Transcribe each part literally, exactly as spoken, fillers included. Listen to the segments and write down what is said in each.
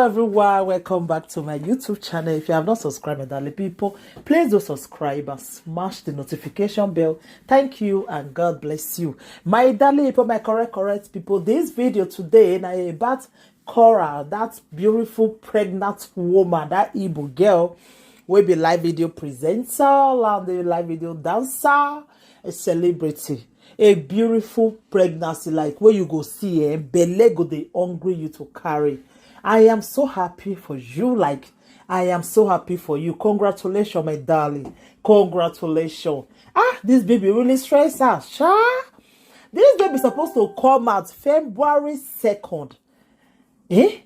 Everyone, welcome back to my YouTube channel. If you have not subscribed, my darling people, please do subscribe and smash the notification bell. Thank you and God bless you. My darling people, my correct, correct people, this video today na about Cora, that beautiful pregnant woman, that Igbo girl, will be live video presenter and the live video dancer, a celebrity, a beautiful pregnancy, like where you go see, eh, belle go dey hungry you to carry. I am so happy for you. Like, I am so happy for you. Congratulations, my darling. Congratulations. Ah, this baby really stress her. Sha. This baby supposed to come out February second. Eh?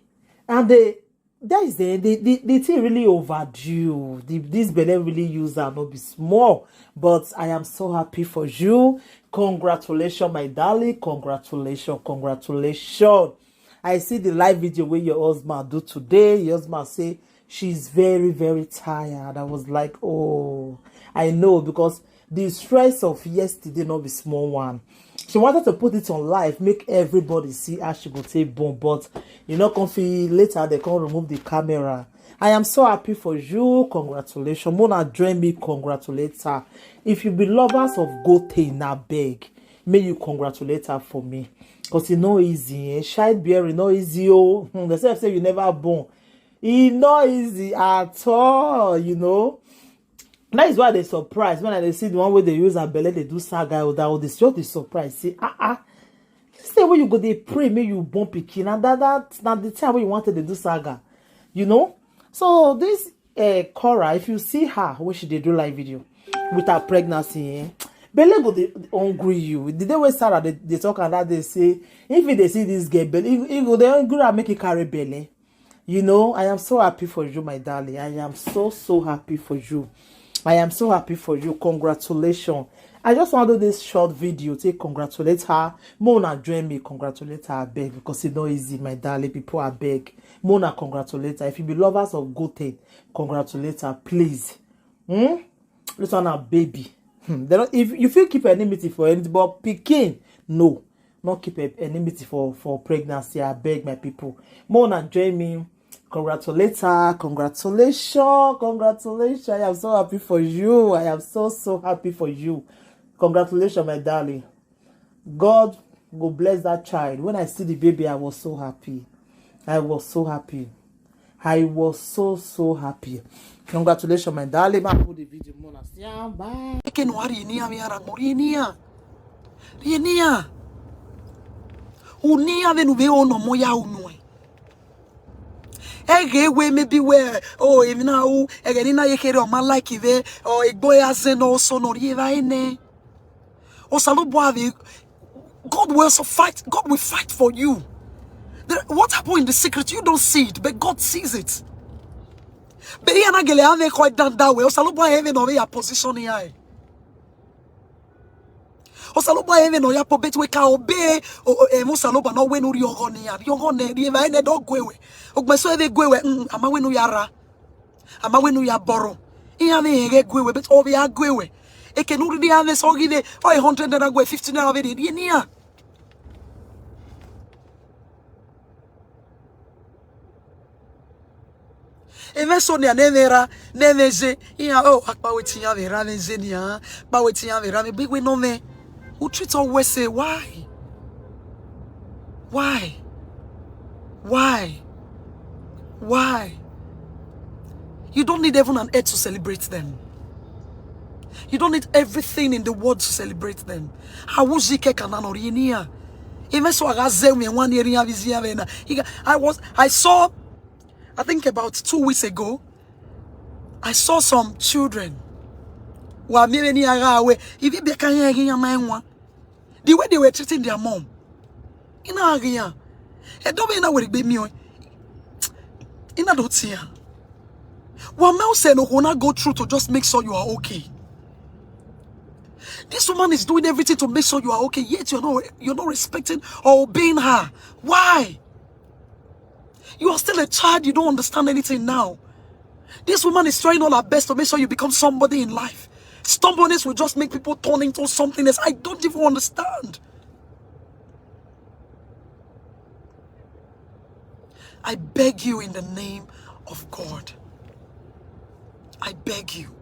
And the that is the the, the, the thing really overdue. The, this belle really use her, not be small. But I am so happy for you. Congratulations, my darling. Congratulations. Congratulations. I see the live video where your husband do today. Your husband say she's very, very tired. I was like, oh, I know, because the stress of yesterday not be small one. She wanted to put it on live, make everybody see how she go take born, but you know, comfy later they can't remove the camera. I am so happy for you. Congratulations. Mona join me, congratulate her. If you be lovers of Gote, na beg, may you congratulate her for me. Because it's no easy, eh? Child bearing, no easy. Oh, hmm, they say, say you never born. It's not easy at all, you know. That is why they surprise when they see the one where they use a belly, they do saga or that, or they just the surprise. See, ah, ah. This day where you go, they pray, may you born pikin. And that, that, now the time where you wanted to do saga, you know. So this uh, Cora, if you see her, when she dey do live video with her pregnancy, eh? Belle go dey hungry you. The day when Sarah they, they talk and that they say, if they see this girl, belle, he, he go dey hungry and make it carry belle. You know, I am so happy for you, my darling. I am so, so happy for you. I am so happy for you. Congratulations. I just want to do this short video to congratulate her. Mona join me, congratulate her, I beg, because it's not easy, my darling. People, I beg. Mona, congratulate her. If you be lovers of Gote, congratulate her, please. Hmm? This one a baby. Hmm. They don't, if you feel keep enmity for anything, but pikin, no. Not keep a- enmity for, for pregnancy, I beg, my people. Mona join me. Congratulate her. Congratulations. Congratulations. I am so happy for you. I am so, so happy for you. Congratulations, my darling. God go bless that child. When I see the baby, I was so happy. I was so happy. I was so, so happy. Congratulations, my darling. Ma put the video, Mona. Yeah, bye. Eke no hari ni ami ara mori ni ya. Ni ya. Uni ave nu ve ono moya unu. Ege we maybe we, oh, even now, ege ni na ye kere o ma like ve, oh, egbo ya ze no so no ri va ene. Osalobua ve, God will also fight. God will fight for you. The, what happened in the secret, you don't see it, but God sees it. But here na gele ave ko danda we. Osalobua eve no ve ya position ya. Osalobua eve no ya po bet we ka obe. O, o, em, Osalobua no we no riogo ni ya. Riogo ne, ri eva ene do gwe we. Ogbe so eve gwe we, mm, ama we no ya ra. Ama we no ya borrow. Iya me ege gwe we, but obe ya gwe we. Eke no ri ya me so give it. Oh, a hundred naira gwe, fifty naira ve ri ni ya. Eve so ni anevera, neveze. Iya, oh, akpa wetin ya vera, veze ni ya. Akpa wetin ya vera, me big we no me. Who treat all we say, why? Why? Why? Why? You don't need heaven and earth to celebrate them. You don't need everything in the world to celebrate them. Awuzi ke kana no ri ni ya. Eve so aga ze mi wan ri ya vizi ya ve na. He ga- I was, I saw, I think about two weeks ago, I saw some children. Wa mi ve ni aga we. Ivi be kan ya gi ya ma nwa. The way they were treating their mom. Ina aga ya. E do be na we gbe mi o. Ina do ti ya. Wa me say no go na go through to just make sure you are okay. This woman is doing everything to make sure you are okay, yet you're not, you're not respecting or obeying her. Why? You are still a child, you don't understand anything now. This woman is trying all her best to make sure you become somebody in life. Stubbornness will just make people turn into something else. I don't even understand. I beg you in the name of God. I beg you.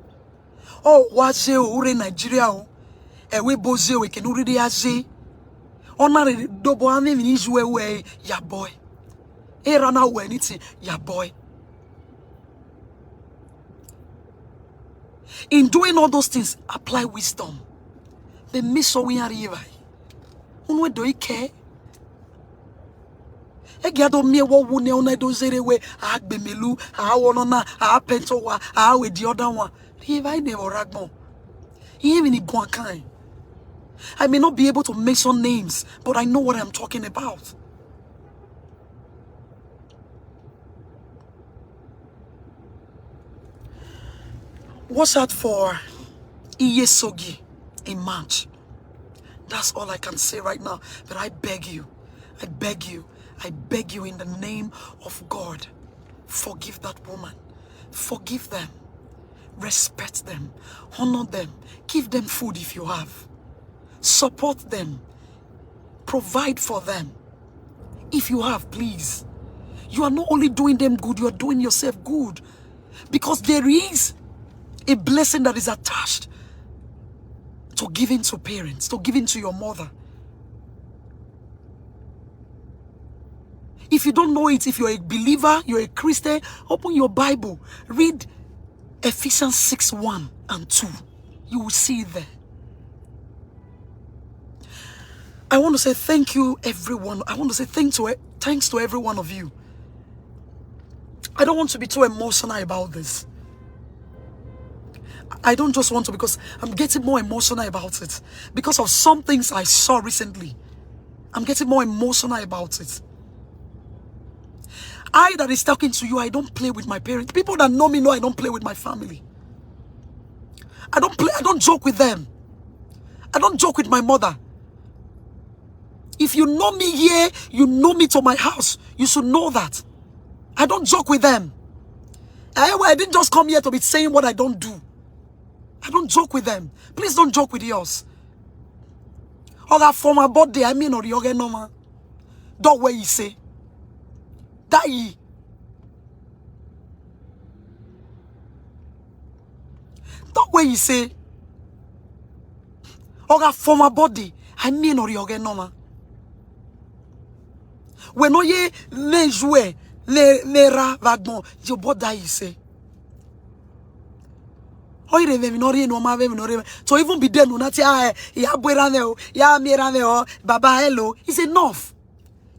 Oh, waze o, ure Nigeria o. Ewe boze o, eke nuriri aze. Ona re dobo ane mi ni juwe we ya boy. Era na we anything ya boy. In doing all those things, apply wisdom. The miso we are riva. Unwe do ike. Egi ado mie wo wu ne ona do zere we, a gbe melu, a wo no na, a pento wa, a we the other one. Riva ne oragbon. Even in Guancan. I may not be able to mention names, but I know what I'm talking about. Watch out for Iyesogi in March. That's all I can say right now. But I beg you, I beg you, I beg you in the name of God, forgive that woman. Forgive them. Respect them. Honor them. Give them food if you have. Support them. Provide for them. If you have, please. You are not only doing them good, you are doing yourself good. Because there is a blessing that is attached to giving to parents, to giving to your mother. If you don't know it, if you're a believer, you're a Christian, open your Bible, read Ephesians six one and two. You will see it there. I want to say thank you, everyone. I want to say thank to, thanks to every one of you. I don't want to be too emotional about this. I don't just want to, because I'm getting more emotional about it. Because of some things I saw recently, I'm getting more emotional about it. I that is talking to you, I don't play with my parents. People that know me know I don't play with my family. I don't play, I don't joke with them. I don't joke with my mother. If you know me here, you know me to my house. You should know that. I don't joke with them. I, I didn't just come here to be saying what I don't do. I don't joke with them. Please don't joke with yours. Or that former birthday, I mean, or yoga no man. Don't where you say. That ye. Don't where you say. Or that former birthday, I mean, or yoga no man. When no ye, ne jouer, ne, ne ra, vagbon, your brother, you say. Oire ve mi no re no ma ve mi no re. To even be there no na ti, ah, eh, ya bwera ne o, ya miera ne o, baba hello. It's enough.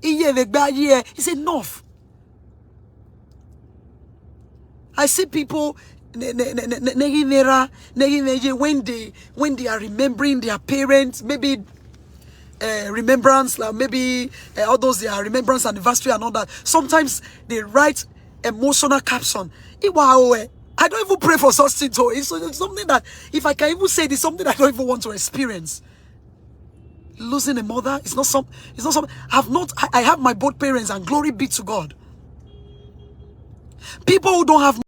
Iye ve gba ye, it's enough. I see people ne, ne, ne, ne, ne, ne, ne, ra, ne, ne, ye, when they, when they are remembering their parents, maybe uh, remembrance, like maybe uh, all those their remembrance anniversary and all that. Sometimes they write emotional caption. Iwa o, eh, I don't even pray for such things. So it's, it's something that, if I can even say this, something I don't even want to experience. Losing a mother is not some. It's not some. I've not. I, I have my both parents, and glory be to God. People who don't have